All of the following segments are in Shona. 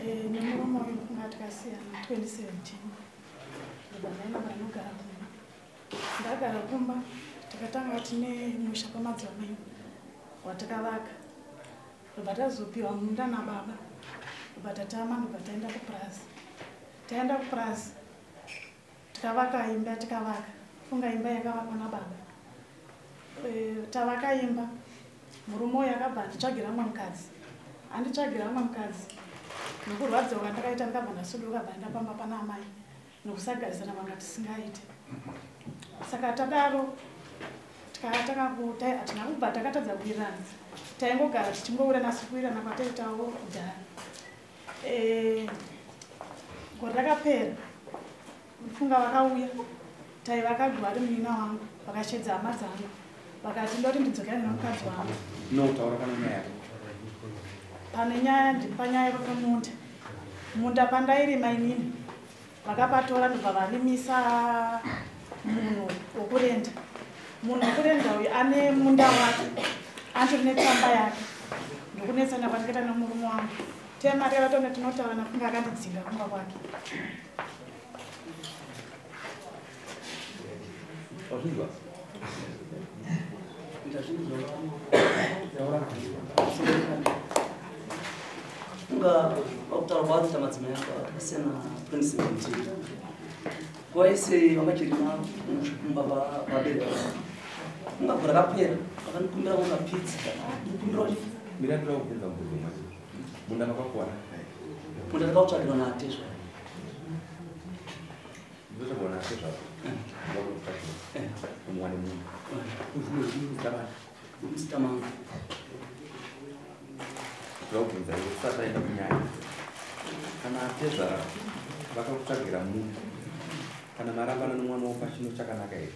Nemurume uyu ndofunga takasiyana 2017, ndobva ndaenda panogara kumba. Ndagara kumba, takatanga tine musha pamadzamai watakavaka, ndobva tazopiwa munda nababa, ndobva tatama, ndobva taenda kupurazi. Taenda kupurazi, tikavaka imba, tikavaka funga imba yakavakwa nababa. Tavaka imba, murume uyu akabva anditsvagira mumwe mukadzi, anditsvagira mumwe mukadzi. Nokurwadziwa kwandakaita, ndikabva ndasuduka, bva ndapamba pana amai nokusagarisana kwanga tisingaite. Saka tadaro, tikatanga hatina kubva takatadza kuwirirana, taingogara tichingowirirana sekuwirirana kwataitawo kudhara. Gore rakapera, mufunga vakauya, taivaka ari muina wangu, vakashedza hama dzangu, vakati ndoti ndidzokere nemukadzi wangu. No, taura kana nyaya yako. Pane nyaya, ndipanyaya yepamunda. Munda pandairima inini, vakapatora, ndobva varimisa munhu wokurenda. Munhu wokurenda uyu ane munda wake, antori netsamba yake. Ndokunetsana kwandikaita nemurume wangu, tema takatone tinotaura nafunga akandidzinga kumba kwake. Wazvinzwa? Ndazvinzwa. Taura. Unga wakutaura kwakuita madzimai ako akasiyana 2017, nguva yese vangachirima mumba vabereki. Unga gore rakapera vakandikumbira kunga pitsi, ndikumbira kuti Mira, ndoda kubvunza mubvunzo mwacho. Munda makakuwana? Munda ndakautsvagirwa naatezva. Ndotsvagwa natezvako? Ndakutsvagira umuwane munda uzvinozvinuzita vanhu? Muzita mangu. Ndoda kubvunza iwe tisati taenda kunyaya. Kana atezvara vakakutsvagira munda, kana marambana nomwana wopa, chino chakanaka here?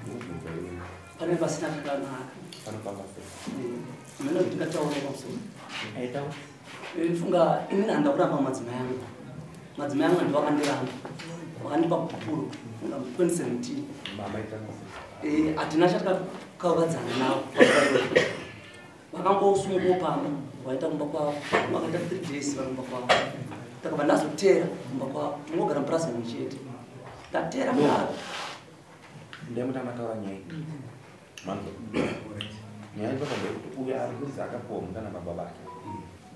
Ndokubvunza iwe. Pane pasina chakanaka. Panofamba sei? Mene ndingataura pamusoro. Aitaura. Funga inini handa kuramba madzimai angu. Madzimai angu ndo vakandiramba, vakandipa gupuro funga 2017. Mamaitanga sei? Hatina chatakakavadzana navo. Vakangosungawo pamba, vaita kumba kwavo, vakaita 3 days vari kumba kwavo. Takabva ndazotera kumba kwavo, tingogara mupurazi mumwe chete. Ndatera kudaro. Ndaimuti mataura nyaya manzo. Nyaya ipapa ndeyekuti uyo ari kunzi akapuwa munda nababa vake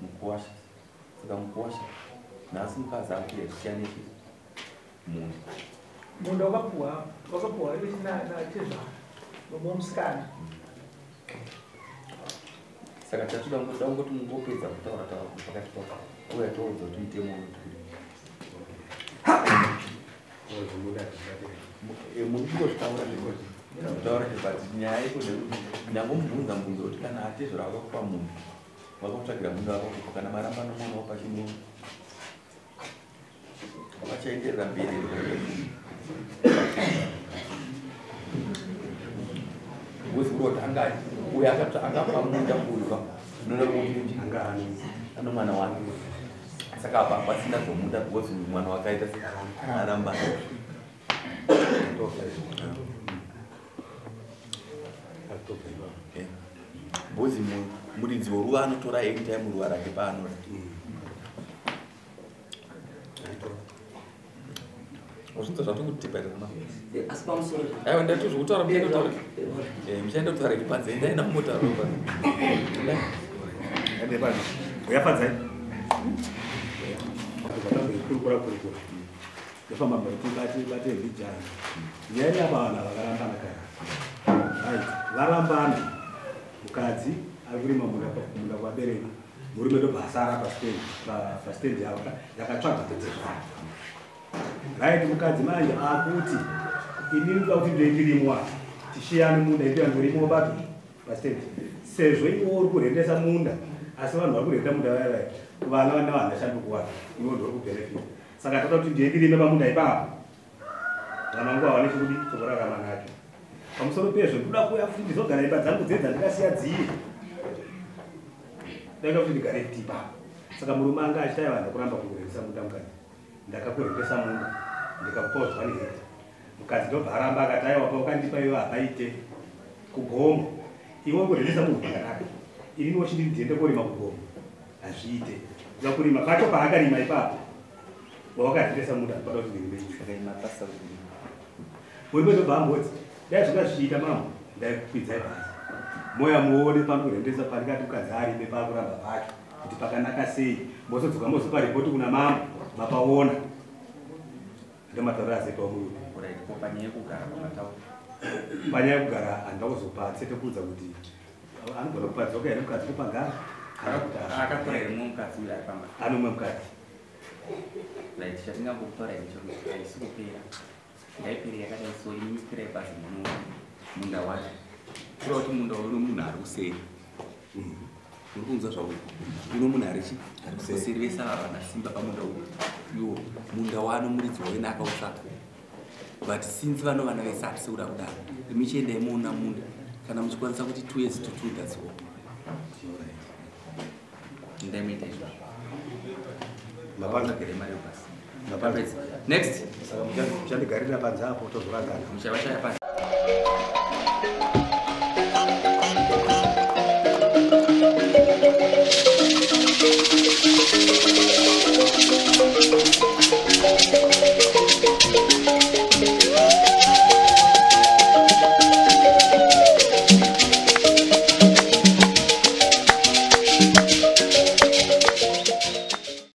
mukuwasha. Saka mukuwasha nhasi mukadzi akuya chichianeki munda. Munda wakapuwa natezvara nomusikana. Saka tatoda da kungoti mungopedza kutaura taura pakati pako, uya toudza kuti mutemo unoti kudii. Muri kungozvitaura zvekutaura, but nyaya iko ndekuti ndangomubvunza mubvunzo kuti kana atezvara vakakupa munhu, vakakutsvagira munda, vakakupa, kana maramba nomwana wapachino, vachaenderera mberi. Wezikuru kuti anga uyo akapa munda uyu ka, unoda kuti ano mwana wake. Saka apa pasina zvomunda because mwana wakaita aramba. Bhozi muridzi woruva anotora anytime ruva rake paanoda. Uzvinzwa zvatokudhibhaita? Asi pamusoro. Aiwa, ndatozvokutaura, muchaenda kutaura. Muchaenda kutaura iri panze, endai namumotaura panze. Ende pano. Uyafadzai. Kurukura kurukura. Ndofamba mberi bate bate vijana. Nyaya yapa vanhu vakarambana kare. Right. Varambana. Mukadzi ari kurima munda munda kwabereki. Murume ndobva asara pastand pastand yavo yakatsvaga tezvara. Right, mukadzi manje akuti inini ndoda kuti ndoindirimwa, tishiyane munda, ito yandorimiwa papi pastand, sezvo iwo uri kurendesa munda, asi vanhu vari kurenda munda vaya vaya vana vane vanhu vashandokuwana, iwo ndori kubhenefita. Saka toda kuti ndiye ndirime pamunda ipapo, vana vangu havane chekudi chokurarama nacho. Pamusoro pezvo ndoda kuuya futi ndizogara imba dzangu dzedza ndikasiya dziye, ndaida kuti ndigare futi ipapo. Saka murume anga achitai vanhu kuramba kungorendesa munda. Mukadzi, ndakakurendesa munda, ndikakupawo 1 hectare. Mukadzi ndobva aramba, akati aiwa, paukandipa iwe hapaite kugomo, iwe kurendesa munhu pakanaka, inini wachinditi ndiende korima kugomo. Hazviite. Kuda kurima pacho paakarima ipapo. Wakatiresa munda pada kuti ndimbe. Saka imapasa kuti Murume ndobva amboti dai zvanga zvichiita mambo ndaikukwidzai bhazi. Moya muone panorendesa pandikati mukadzi arime paakuramba pacho kuti pakanaka sei. Mozodzoka mozopa ripoti kuna mambo mapaona. Ndomatauriro azoitawo murume. Alright, ko panyaya yekugara pamataura. Panyaya yekugara handina kuzopa tsete kuudza kuti anogona kupadzoka here mukadzi kupagara kana kuti Akatora here mumwe mukadzi uyo ari pamba? Ane umwe mukadzi. Right, chatingangokutora ndechekuti haisi kupera. Ngaipere yakadai, so imi kwirai bhazi munoona munda wacho. Kureva kuti munda uno munhu ari kuseri. Uri kunzwa zvauyu? Uno munhu ari chi? Ari kuseri. Kuseri vese ava vana simba pamunda uyu. Iwo munda wano muridzi wawena akautsvaka. But since vano vana vese hatisi kuda kudaro. Imi chiendai muona munda. Kana muchikwanisa kuti 2 years to 2, that's all. Endai muita izvozvo. Mapanga. Gare mari yebhasi. Mapanga. Next. Saka muchandigarira panze apo tozorangana. Muchavashaya pasi.